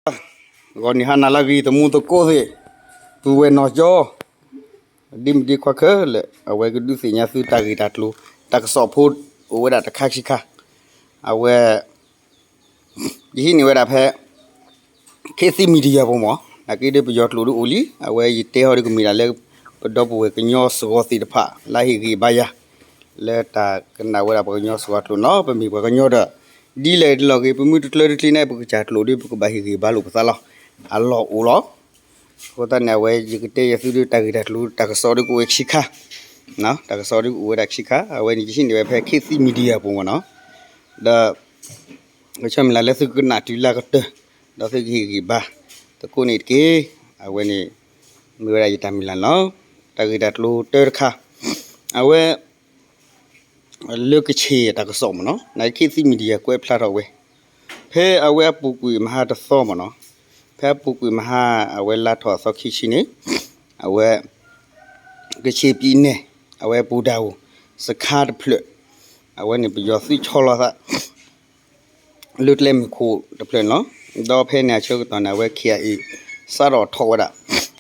ဂီၤနံၤဟါနၤလၢအဂ့ၤ တံၤသကိးသ့ၣ်, ပုၢ်ဝဲၢ်နီၢ်ကၠီ, ဒ်မုၢ်ဒ်ခွါခဲလၢာ် အဝဲကဒုးသ့ၣ်ညါသုတၢ်ဂ့ၢ်တၢ်ကျိၤ, တၢ်ကစီၣ်ဖိအိၣ်ဝဲဒၣ်တခါခံခါ, အဝဲ ယဟံးန့ၢ်ဝဲဒၣ်ဖဲ ခေတ်သစ် Media ပူၤမး, နာ်က့ဒီးပယီၤကျိာ်ဒုးအိၣ်လံ, အဝဲယတဲဟီၣ်ဒုးကမ့ၢ်ဒၣ်လၢ ပဒီပုၢ်ဝဲၢ်ကညီစ့ၢ်ကီးသ့ၣ်တဖၣ် လၢဟ့ၣ်ဂံၢ်ဘါယၤ လၢတၢ်ကနၣ်ဝဲဒၣ်ပှၤကညီစ့ၢ်ကီးကျိာ်န့ၣ်လီၤ. ပမ့ၢ်ပှၤကညီဒီး ဒ်လဲၣ်ဒ်လဲၣ်ဂ့ၤ ပမ့ၢ်တကျၢတကျ့န့ၣ် ပကစၢ်ကျိာ်ဒီး ပကဘၣ်ဟ့ၣ်ဂံၢ်ဘါလိာ်ပသးလီၤ. အလီၢ်အိၣ်လီၤ. အဃိသတးန့ၣ် အဝဲယကတဲယသုဒုးတၢ်ဂ့ၢ်တၢ်ကျိၤ တၢ်ကစီၣ်ဒုးကအိၣ်ဝဲခံခါ, တၢ်ကစီၣ်ဒုးကအိၣ်ဝဲဒၣ်ခံခါ, အဝဲန့ၣ်ယဟံးန့ၢ်ဝဲဖဲ ခေတ်သစ် Media ပူၤမးန့ၣ်လီၤ. ဒီး ကဆၢမုၢ်လၢ်လၢသုကကနၣ်တုၤလၢကတၢၢ်, ဒီးသုကဟ့ၣ်ဂံၢ်ဘါသကိးန့ၣ်တက့ၢ်. အဝဲန့ၣ် မ့ၢ်ဝဲဒၣ်ယတၢ်မုၢ်လၢ်န့ၣ်လီၤ. တၢ်ဂ့ၢ်တၢ်ကျိၤတၢတခါ, အဝဲ လၢကခ့ၣ်အတၢ်ကစီၣ်မးန့ၣ်လီၤ, နာ်က့ ခေတ်သစ် Media ကွဲးဖျါထီၣ်ဝဲ ဖဲအဝဲအပူၤကွံာ်မဟါတသီမးန့ၣ်လီၤ, ဖဲအပူၤကွံာ်မဟါ အဝဲလါထီၣ်အသီခံဆံန့ၣ်, အဝဲ ကခ့ၣ်ပံၤနဲၣ် အဝဲပူၤဒၣ်ဧိၤ စခါတဖျၢၣ်, အဝဲန့ၣ်ပယီၤသုးဆီလီၤသး လၢကျဲမုၢ်ခိၣ်တဖျၢၣ်န့ၣ်လီၤ. ဒီးဖဲန့ၣ်အဆၢကတီၢ်န့ၣ် အဝဲ ခ့ၣ်အ့ၣ် စးထီၣ်ထီၣ်ဝဲဒၣ်,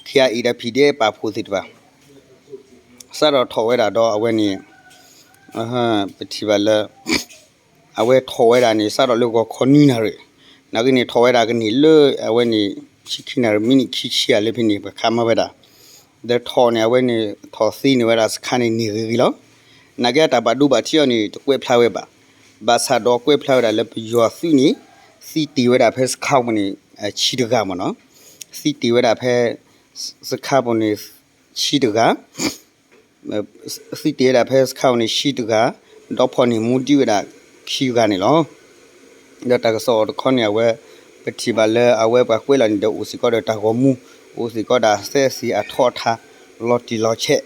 ခ့ၣ်အ့ၣ် ဒီး ဖံၣ်ဒဲ ပာ်ဖှိၣ်သ့ၣ်တဖၣ် စးထီၣ်ထီၣ်ဝဲဒၣ်ဒီးအဝဲန့ၣ် ပထံၣ်ဘၣ်လၢ အဝဲထီၣ်ဝဲဒၣ်န့ၣ် စးထီၣ်လၢဂီၤခီနွံနၣ်ရံၣ်, နာ်က့န့ၣ် ထီၣ်ဝဲဒၣ်ကန့ၢ်လၢအဝဲန့ၣ် ဆံခံနၣ်ရံၣ် မံးနံးခံဆံဧါလၢဖဲန့ၣ် ပှၤခးမၤဝဲဒၣ်, ဒီးထီၣ်န့ၣ် အဝဲန့ၣ် ထီၣ်သ့န့ၢ်ဝဲဒၣ်စခါန့ၣ်န့ၢ်ဂ့ၤဂ့ၤလီၤ. နာ်က့အတၢ်ဘၣ်ဒိဘၣ်ထံးအီၤန့ၣ် တကွဲးဖျါဝဲဘၣ်, ဘၣ်ဆၣ်ဒီးကွဲးဖျါဝဲဒၣ်လၢပယီၤသုးန့ၣ် သံတ့ၢ်ဝဲဒၣ်ဖဲစခါပူၤန့ၣ် ဆံတဂၤမးန့ၣ်လီၤ, သံတ့ၢ်ဝဲဒၣ်ဖဲ စခါပူၤန့ၣ် ဆံတဂၤ သံတ့ၢ်ဝဲဒၣ်ဖဲစခါပူၤန့ၣ် ဆံတဂၤ, ဒီးဖီၣ်န့ၢ်မူဒံးဝဲဒၣ်ခံဂၤန့ၣ်လီၤ. ဒီးတၢ်ကစီၣ်အီၤတခီန့ၣ် အဝဲ ပထံၣ်ဘၣ်လၢအဝဲပှၤကွဲးလီၤန့ၣ်ဒီး အိၣ်စ့ၢ်ကီးဒီးတၢ်ဂီၤမူ, အိၣ်စ့ၢ်ကီးဒီးစဲးစ့ၢ်အထီအထါ လီၤတံၢ်လီၤဆဲး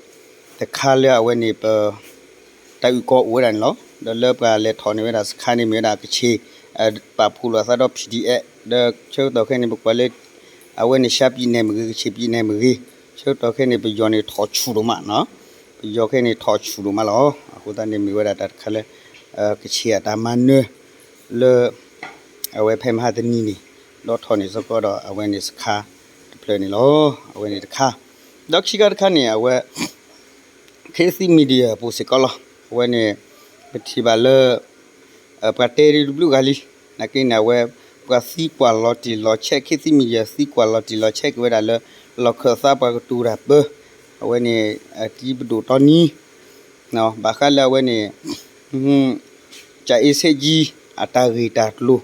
တခါလၢအဝဲန့ၣ်ပ တၢ်အုၣ်ကီၤအိၣ်ဝဲဒၣ်န့ၣ်လီၤ. ဒီးလၢပှၤလဲၤထီၣ်န့ၢ်ဝဲဒၣ်စခါန့ၣ်မ့ၢ်ဝဲဒၣ်ကခ့ၣ် ပာ်ဖှိၣ်လိာ်အသးဒီး ဖံၣ်ဒံၣ်အဲး ဒီးဆၢကတီၢ်ခဲအံၤန့ၣ် ပကွၢ်လၢ အဝဲန့ၣ် ရှမ်းပြည်နယ် မ့ၢ်ဂ့ၤ, ကချင်ပြည်နယ် မ့ၢ်ဂ့ၤ, ဆၢကတီၢ်ခဲအံၤန့ၣ် ပယီၤန့ၣ်ထီၣ်ဆူၣ်ဒိၣ်မးန့ၣ်လီၤ. ပယီၤခဲအံၤန့ၣ်ထီၣ်ဆူၣ်ဒိၣ်မးလီၤ. အဃိသတးန့ၣ်မ့ၢ်ဝဲဒၣ်တၢ်တခါလၢ ကခ့ၣ်အတၢ်မၤနၢၤ လၢ အဝဲဖဲမဟါတနံၤန့ၣ် ဒီးထီၣ်န့ၢ်စ့ၢ်ကီးဒီးအဝဲန့ၣ်စခါတဖျၢၣ်န့ၣ်လီၤ. အဝဲန့ၣ်တခါ, ဒီးခံခါတခါန့ၣ် အဝဲ ခေတ်သစ် Media ပူၤစ့ၢ်ကီးလီၤ. အဝဲန့ၣ် ပထံၣ်ဘၣ်လၢ ပှၤတဲဒ်တဘျုးဂၤလံ, နာ်က့န့ၣ် အဝဲ ပှၤသံကွၢ်လီၤတံၢ်လီၤဆဲး ခေတ်သစ် Media သံကွၢ်လီၤတံၢ်လီၤဆဲးက့ၤဝဲဒၣ်လၢ လီၢ်ခၢၣ်သးပှၤကတိၤတၢ်ပၢ အဝဲန့ၣ် တံၤပဒိၣ်တီနံၤ ဘၣ်ဃးလၢအဝဲန့ၣ် ကၠၤအ့စ့ကၠံ အတၢ်ဂ့ၢ်တၢ်ကျိၤ,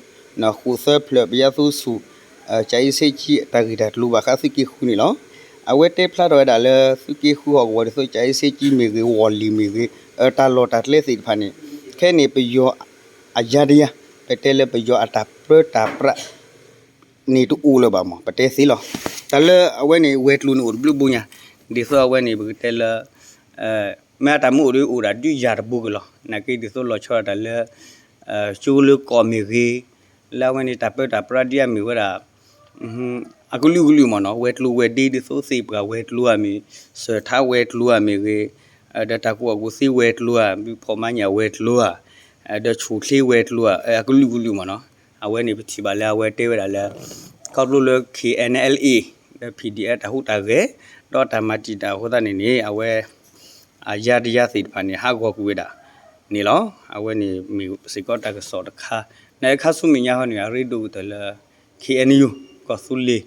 ဃိၣ်သၢဖျၢၣ် ပယါသူဆူၣ် ကၠၤအ့စ့ကၠံ အတၢ်ဂ့ၢ်တၢ်ကျိၤဘၣ်ဃးသုးက့ဃုန့ၣ်လီၤ. အဝဲတဲဖျါထီၣ်ဝဲဒၣ်လၢသုးက့ဃုဟီၣ်ကဝီၤဒ်သိး ကၠၤအ့စ့ကၠံမ့ၢ်ဂ့ၤ, ဝီၢ်လံၢ်မ့ၢ်ဂ့ၤ, တၢ်လီၢ်တၢ်ကျဲသ့ၣ်တဖၣ်န့ၣ် ခဲန့ၣ်ပယီၤအယါတယါ, ပတဲလၢပယီၤအတၢ်ပၢတၢ်ပြး န့ၣ်တအိၣ်လၢၤဘၣ်မး ပတဲသ့လီၤ. တၢ်လၢအဝဲန့ၣ် ဝဲၤကျိၤန့ၣ်အိၣ်တဘျုးဘိညါ, ဒ်သိးအဝဲန့ၣ် ပကတဲလၢ မ့ၢ်အတၢ်မူအိၣ်ဒီးအိၣ်ဒၣ်ဒုးယၤတဘိက့ၤလီၤ. နာ်က့ဒ်သိးလီၤဆီဒၣ်တၢ်လၢ ကၠိလၢကီၢ်မ့ၢ်ဂ့ၤ, လၢအဝဲန့ၣ်တၢ်ပၢတၢ်ပြးဒ်အမ့ၢ်ဝဲဒၣ် အကလုာ်ကလုာ်မ့ၢ်နီၤ, ဝဲၤကျိၤဝဲၤဒ့ဒ်သိးသ့ၣ်ပှၢ်ဝဲၤကျိၤဧါမ့ၢ်, စၢၢ်ထါဝဲၤကျိၤဧါမ့ၢ်ဂ့ၤ, ဒီးတၢ်ကူၣ်ဘၣ်ကူၣ်သ့ဝဲၤကျိၤဧါ, ဘုဖီၣ်မါညၣ်ဝဲၤကျိၤဧါ, ဒီးဆူၣ်ချ့ဝဲၤကျိၤဧါ, အကလုာ်ကလုာ်မ့ၢ်နီၤ. အဝဲန့ၣ်ပထံၣ်ဘၣ်လၢအဝဲတဲဝဲဒၣ်လၢ ခီဖျိလၢ K N L A ဒီး P D F တၢ်ဟူးတၢ်ဂဲၤ ဒီးတၢ်မၤတံာ်တာ်အဃိသတးန့ၣ်န့ၣ် အဝဲ အယါတယါသ့ၣ်တဖၣ်န့ၣ် ဟးဂီၤကွံာ်ဝဲဒၣ်န့ၣ်လီၤ. အဝဲန့ၣ်မ့ၢ်စ့ၢ်ကီးတၢ်ကစီၣ်တခါ, နာ်က့ခါဆူမဲာ်ညါဟီန့ၣ် အရ့ဒိၣ်ကတၢၢ်လၢ K N U ကီၢ်သူလ့ၤ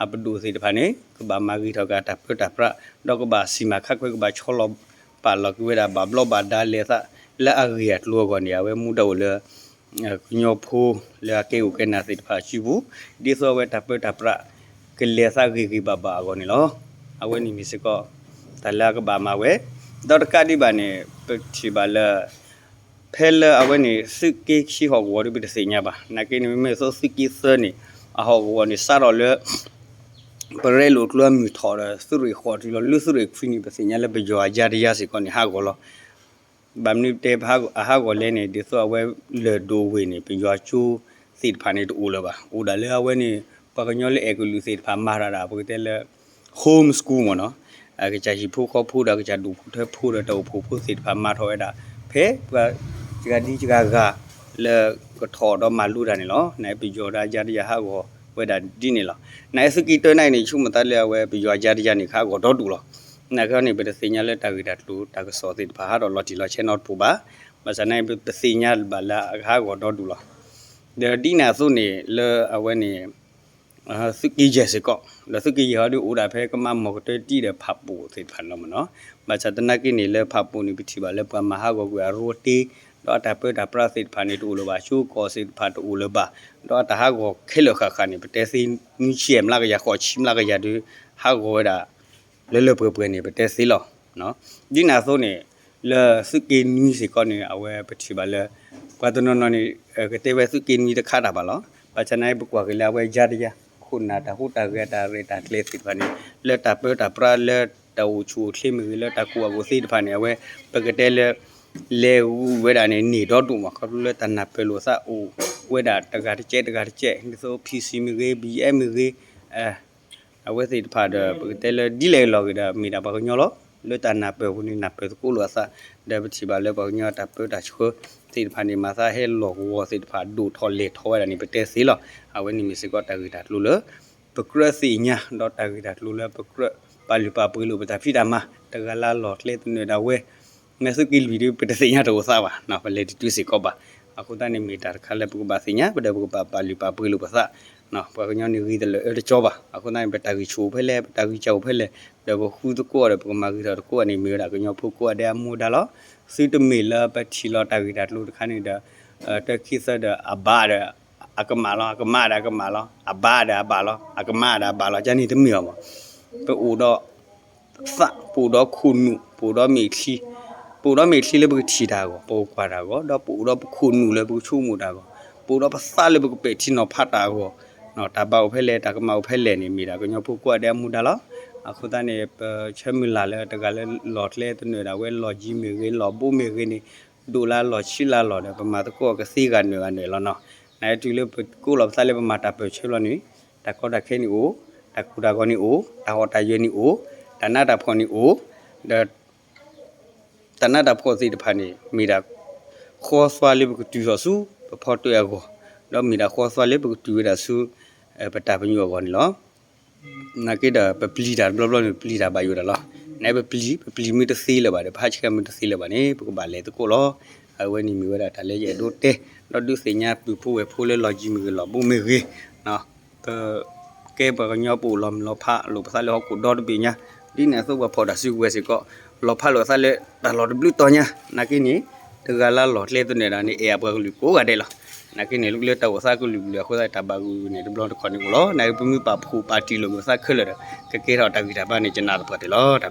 အပဒိၣ်သ့ၣ်တဖၣ်န့ၣ် ကဘၣ်မၤဂ့ၤထီၣ်က့ၤတၢ်ပၢတၢ်ပြး, ဒီးကဘၣ်စံၣ်မၤခးခွဲး ကဘၣ်ဆီလီၤပာ်လီၤက့ၤဝဲဒၣ် ဘၣ်ဘျီးဘၣ်ဒါလဲၤသး လၢအဂ့ၢ်အကျိၤအဂီၢ်န့ၣ် အဝဲမူဒါအိၣ်လၢ ကညီဖိလၢအကဲအိၣ်ကဲနၢ်သ့ၣ်တဖၣ်အစုပူၤ, ဒ်သိးအဝဲတၢ်ပၢတၢ်ပြး ကလဲၤသးဂ့ၤဂ့ၤဘၣ်ဘၣ်အဂီၢ်န့ၣ်လီၤ. အဝဲန့ၣ်မ့ၢ်စ့ၢ်ကီး တၢ်လၢအကဘၣ်မၤဝဲ, ဒီးတကးဒံးဘၣ်န့ၣ် ပထံၣ်ဘၣ်လၢ ဖဲလၢအဝဲန့ၣ် သုးက့ခံဟီၣ်ကဝီၤဒီးပတသ့ၣ်ညါဘၣ်. နာ်က့န့ၣ် မ့မ့ၢ်သိးသုးက့သၢန့ၣ် အဟီၣ်ကဝီၤန့ၣ် စးထီၣ်လၢ ပရဲလိာ်ကျိအမုၢ်ထီၣ်ဒီး သုးရ့ၣ်ဃိးတုၤလီၤ လၢသုးရ့ၣ်ခွံန့ၣ် ပသ့ၣ်ညါလၢပယီၤအယါတယါစ့ၢ်ကီးန့ၣ် ဟးဂီၤလီၤ. ဘၣ်မနုၤတဲပဟးဂီၤလဲၣ်န့ၣ် ဒ်သိးအဝဲလၢၢ်ဒိၣ်ဝ့ၢ်န့ၣ် ပယီၤကၠိသ့ၣ်တဖၣ်န့ၣ်တအိၣ်လၢၤဘၣ်. အိၣ်ဒၣ်လၢအဝဲန့ၣ် ပှၤကညီလၢအဲၣ်ကလုာ်သ့ၣ်တဖၣ်မၤတၢ်ဒၣ် ပကတဲလၢ home school မ့ၢ်နီၤ, ကစၢ်ဟံၣ်ဖိဃီဖိဒီးကစၢ်ဒိၣ်ဖိထၢဖိဒီးတၢ်အိၣ်ဖှိၣ်ဖိသ့ၣ်တဖၣ်မၤထီၣ်ဝဲဒၣ် ဖဲပှၤစှၤဒံစှၤဂၤ လၢကထီၣ်ဒီးမၤလိတၢ်န့ၣ်လီၤ. နပယီၤဒီးအယါတယါဟးဂီၤ ဝဲဒၣ်ဒ်န့ၣ်လီၤ. နာ်က့သုးက့တၢနာ်က့န့ၣ် ဆိကမိၣ်သးလၢအဝဲပယီၤယါတယါန့ၣ် ကဟးဂီၤဒီဒူၣ်လီၤ. နာ်က့န့ၣ် ပတသ့ၣ်ညါလၢတၢ်ဂ့ၢ်တၢ်ကျိၤတၢ်ကစီၣ်သ့ၣ်တဖၣ်ဟးထီၣ်လီၤတံၢ်လီၤဆဲးနီတပူၤဘၣ်. ဘၣ်ဆၣ်နာ်က့ ပတသ့ၣ်ညါဘၣ်လၢအကဟးဂီၤဒီဒူၣ်လီၤ. ဒီးဒ်န့ၣ်အသိးန့ၣ် လၢအဝဲန့ၣ် သုးက့ယဲၢ်စ့ၢ်ကီး, ဒီးသုးက့ယဲၢ်ဟီဒုးအိၣ်ဒၣ်ဖဲကမါမီၢ်ကတၢၢ်တံၢ်ဒီး ဖးပူၤသ့ၣ်တဖၣ်န့ၣ်လီၤမ့ၢ်နီၤ. ဘၣ်ဆၣ်သနာ်က့န့ၣ် လၢဖးပူၤန့ၣ် ပထံၣ်ဘၣ်လၢပှၤမၤဟးဂီၤကွံာ်အရိတ့, ဒီးအတၢ်ပၢတၢ်ပြးသ့ၣ်တဖၣ်န့ၣ်တအိၣ်လၢၤဘၣ်, ကၠိကီၢ်သ့ၣ်တဖၣ်တအိၣ်လၢၤဘၣ်, ဒီးအတၢ်ဟးဂီၤခဲလၢာ်ဃၣ်ဃၣ်န့ၣ် ပတဲသ့နွံဆံမျးကယၤ ဃိးဆံမျးကယၤဒုး ဟးဂီၤဝဲဒၣ် လၢလၢပှဲၤပှဲၤန့ၣ် ပတဲသ့လီၤ. ဒ်န့ၣ်အသိးန့ၣ် လၢသုးက့နွံစ့ၢ်ကီးန့ၣ် အဝဲပထံၣ်ဘၣ်လၢ ပှၤတနီၤနီၤန့ၣ် ကတဲဝဲသုးက့နွံတခါတၢ်ဘၣ်လီၤ. ဘၣ်ဆၣ်နာ်က့ ပကွၢ်က့ၤလၢအဝဲယါတယါ ခိၣ်နၢ်တၢ်ဟူးတၢ်ဂဲၤတၢ်ရဲၣ်တၢ်ကျဲၤသ့ၣ်တဖၣ်န့ၣ် လၢတၢ်ပၢတၢ်ပြးလၢတၢ်အိၣ်ဆူၣ်အိၣ်ချ့မ့ၢ်ဂ့ၤ လၢတၢ်ကူၣ်ဘၣ်ကူၣ်သ့သ့ၣ်တဖၣ်န့ၣ် အဝဲ ပကတဲလၢ လဲၤဂုာ်ဝဲဒၣ်န့ၣ် န့ၢ်ဒီဒူၣ်မး ခီဖျိလၢတၢ်နၢ်ပၢၢ်လိာ်သးအိၣ်ဝဲဒၣ်တဂၤတကဲးတဂၤတကဲး ဒ်သိး PC မ့ၢ်ဂ့ၤ BGF မ့ၢ်ဂ့ၤ အဝဲသ့ၣ်တဖၣ်ဒီး ပကတဲလၢဒ်လဲၣ်လီၤဂ့ၤဒီး မ့ၢ်ဒၣ်ပှၤကညီလီၤ. လၢတၢ်နၢ်ပၢၢ်အပူၤန့ၣ် နၢ်ပၢၢ်သကိးလိာ်အသး ဒီးပထံၣ်ဘၣ်လၢပှၤကညီတၢ်ပၢတၢ်ဆှၢသ့ၣ်တဖၣ်န့ၣ် မၤသးဟဲလီၢ်ကဝီၤသ့ၣ်တဖၣ် ဒိၣ်ထီၣ်လဲၢ်ထီၣ်ဝဲဒၣ်န့ၣ် ပတဲသ့လီၤ. အဝဲန့ၣ်မ့ၢ်စ့ၢ်ကီးတၢ်ဂ့ၢ်တၢ်ကျိၤလၢ ပကြၢးသ့ၣ်ညါ ဒီးတၢ်ဂ့ၢ်တၢ်ကျိၤလၢပကြၢးပာ်လုၢ်ပာ်ပှ့ၤလိာ်ပတၢ်ဖံးတၢ်မၤ တဂၤလၢ်လီၢ်ကျဲသနၢၣ်ဒၣ်ဝဲ မ့ၢ်သုးက့လွံၢ်ဒုး ပတသ့ၣ်ညါတအိၣ်သးဘၣ်, ပလဲၤတတုၤစ့ၢ်ကီးဘၣ်. အဃိသတးန့ၣ် မ့ၢ်တၢ်တခါလၢပကဘၣ်သ့ၣ်ညါ ပဒီးပကဘၣ်ပာ်လုၢ်ပာ်ပှ့ၤလိာ်ပသး, ပှၤကညီန့ၣ်ဂ့ၤတလၢာ်အၢတကၠီဘၣ်. အဃိသတးန့ၣ် ပတၢ်ဂံၢ်ဆူၣ်အိၣ်ဖဲလဲၣ် ပတၢ်ဂံၢ်စၢ်အိၣ်ဖဲလဲၣ် ဒီးပဃုသကိးဒီးပကမၤဂ့ၤထီၣ်သကိးန့ၣ် မ့ၢ်ဝဲဒၣ်ကညီဖိကိးဂၤဒဲးအမူဒါလီၤ. သုတမ့ၢ်လၢပထံၣ်လီၤတၢ်ဂ့ၢ်တၢ်ကျိၤတခါန့ၣ်ဒီး တၢခံသၢဒီးအဘၣ်ဒီး အကမၣ်လီၤ, အကမၣ်ဒီးအကမၣ်လီၤ, အဘၣ်ဒီးအဘၣ်လီၤ, အကမၣ်ဒီးအဘၣ်လီၤ, ကန့ၣ်တမ့ၢ်အီၤမး. ပအိၣ်ဒီး သး, ပအိၣ်ဒီးခိၣ်နူာ်, ပအိၣ်ဒီးမ့ၢ်ချံ, ပအိၣ်ဒီးမ့ၢ်ချံလၢပကထံၣ်တၢ်အဂီၢ်, ပကကွၢ်တၢ်အဂီၢ်, ဒီးပအိၣ်ဒီးပခိၣ်နူာ်လၢပကဆိကမိၣ်တၢ်အဂီၢ်, ပအိၣ်ဒီးပသးလၢပကပဲာ်ထံနီၤဖးတၢ်အဂီၢ်, တၢ်ဘၣ်အိၣ်ဖဲလဲၣ် တၢ်ကမၣ်အိၣ်ဖဲလဲၣ်န့ၣ် မ့ၢ်ဒၣ်ကညီဖိကိးဂၤဒဲးအမူဒါလီၤ. အဃိသတးန့ၣ် ပဆၢမုၢ်လၢ်လၢတဂၤလၢလီၢ်ကျဲသနၢၣ်ဒၣ်ဝဲ လီၢ်ယံၤမ့ၢ်ဂ့ၤ လီၢ်ဘူးမ့ၢ်ဂ့ၤန့ၣ် ဒိၣ်လၢလီၢ်ဆံးလၢလီၢ်ဒီး ပမၤသကိးကသ့ဂၤနၢၤဂၤနၢၤလီၤနီၤ. နကတုၤလၢပကိးလီၤပသးလၢပမၤတၢ်ပၢၢ်ဆၢလီၤန့ၣ် တၢ်ကီတၢ်ခဲန့ၣ်အိၣ်, တၢ်ကူတၢ်ဂီၤန့ၣ်အိၣ်, တၢ်ဟီၣ်တၢ်ယၢၤန့ၣ်အိၣ်, တၢ်နးတၢ်ဖှီၣ်န့ၣ်အိၣ်, ဒီး တၢ်နးတၢ်ဖှီၣ်သ့ၣ်တဖၣ်န့ၣ် မ့ၢ်ဒၣ်ဃီသွါလၢပကတုၤထီၣ်ဆူ ပဖီတၢၣ်အဂီၢ်, ဒီးမ့ၢ်ဒၣ်ဃီသွါလၢပကတုၤဝဲဒၣ်ဆူ ပတၢ်ပညိၣ်အဂီၢ်န့ၣ်လီၤ. နာ်က့ဒီး ပပျံၤတၢ်တဘျီဘျီန့ၣ် ပပျံၤတၢ်ဘၣ်ယိၣ်ဒၣ်လီၤ. နပပျံၤ ပပျံၤမ့ၢ်တသ့လၢၤဘၣ်ဒီး ပဟးဆှဲးမ့ၢ်တသ့လၢၤဘၣ်န့ၣ် ပကဘၣ်လဲၤသကိးလီၤ. အဝဲန့ၣ်မ့ၢ်ဝဲဒၣ်တၢ်လၢယအဲၣ်ဒိးတဲ, ဒီးဒုးသ့ၣ်ညါပုၢ်ဖိဝဲၢ်ဖိလၢလီၢ်ယံၤမ့ၢ်ဂ့ၤ လီၢ်ဘူးမ့ၢ်ဂ့ၤ ပကဲပှၤကညီပအိၣ်လီၤမုၢ်လီၤဖးလိာ်ပသးလၢဟီၣ်ခိၣ်ဒီတဘ့ၣ်ညါ, ဒ်န့ၣ်အသိးပှၤဖီၣ်တၢ်စုကဝဲၤစ့ၢ်ကီး လီၤဖးလိာ်ပသးလၢတၢ်လီၢ်တဘျုးတီၤညါ, နာ်က့န့ၣ် တဂၤလၢလီၢ်ကျဲသနၢၣ်ဒၣ်န့ၣ် အဲၣ်အပှၤကလုာ်ကိးဂၤဒဲးလီၤ. နာ်က့န့ၣ် လၢတၢ်အိၣ်သးကလုာ်ကလုာ်အဃိသတး တၢ်ဘၣ်ဂုာ်န့ၣ်တဘျီတခီၣ်န့ၣ်အိၣ်လီၤ. နာ်က့ပမ့ၢ်ပာ်ဖှိၣ်ပာ်တံၢ်လိာ်ပသးခဲလၢာ်ဒီး ကကဲထီၣ်တၢ်ဂံၢ်တၢ်ဘါန့ၣ် ကနၣ်သပှၢ်တၢၢ်လီၤ.